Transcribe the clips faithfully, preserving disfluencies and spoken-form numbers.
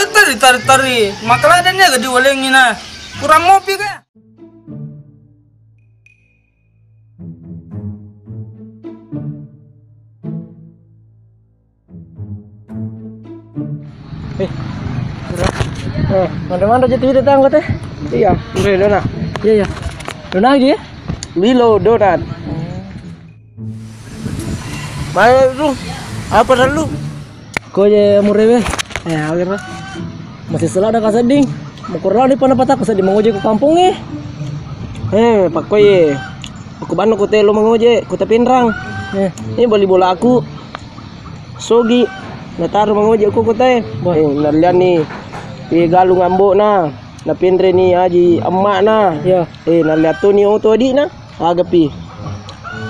Teri, teri, teri. Makaladannya gede walengi na. Kurang mopi ka? Eh, eh, mana-mana jadi tidak tahu teh? Iya, udah, udah, nah. Iya, iya. Udah lagi ya? Lilo, donat. Baik, lu. Apa dah lu? Ko je murewe. Eh, akhirnya. Masih sela ada kasedding. Mukor lagi pada patah kasedding mangojek ke kampung eh. Eh, pakko ye. Aku bano kota lo mangojek, kota Pinrang. Eh. Ini beli bola aku. Sogi. Nataro mangojek ko kota eh. Wah. Eh, naliani. Pi galung ambo na. Napinre ni aji emak na. Iya. Eh, naliatu ni oto adik na. Agapi.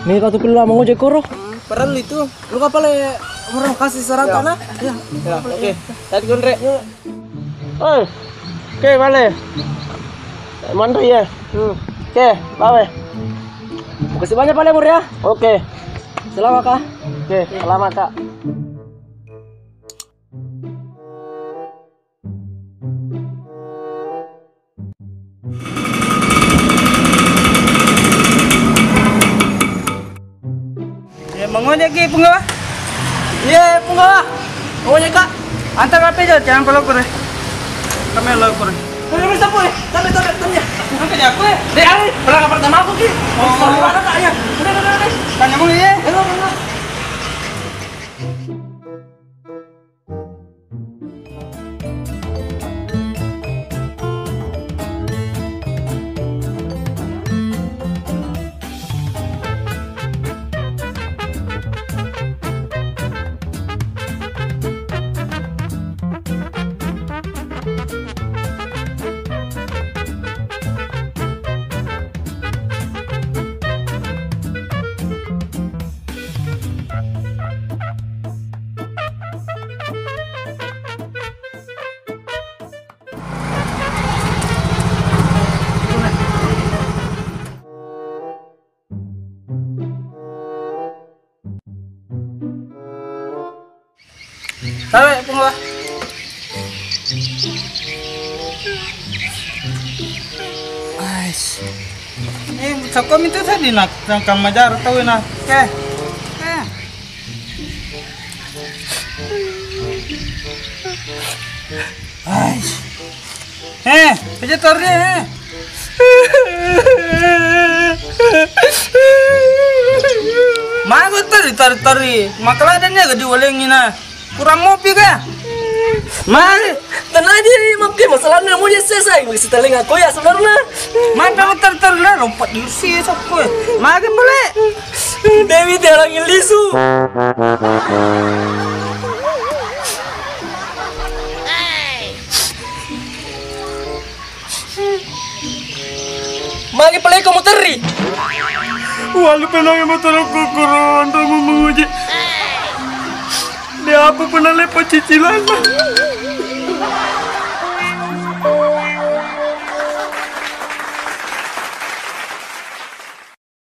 Ni katu pila mangojek koro. Parellu itu. Lu kapale orang kasih serata na? Ya. Ya, oke. Tadi konre. Eh. Oke, bale. Mantap ya. Hmm. Oke, bawe. Makasih banyak pale Mur ya. Oke. Selamat kak. Oke, selamat kak. Ya, mangojek ki, Punggawa? Iya, Punggawa. Mangojek, Kak. Antar H P aja, jangan pelopor ya. Kami pelopor. Ayo, bisa, Boy. Tapi, tapi, tapi ya. Bukan kerja aku ya. Dek, ayo. Pernah pertama aku ki. Oh. Mau mana, Kak, ya? Udah, udah, udah, udah. Tanya mulu ya. Ayo, ayo. Tabe, Punggawa. Ais. Eh, sako minta tadi nak, nak majar tau na. Oke. Eh. Ais. Eh, aja tori, eh. Mago tori, tori, tori. Makaladannya gede walengi na. Kurang mopi ka? Mari. Tenang aja, masalahnya mau dia selesai. Masih telinga kau ya sebenarnya. Main tori, tori, tori, lompat di usia, sok, eh. Mari, boleh. Dewi tiada lisu. Magi peleko muterri. Walu penangi motor kokoro anro mau menguji. Dia apa pernah lepas cicilan?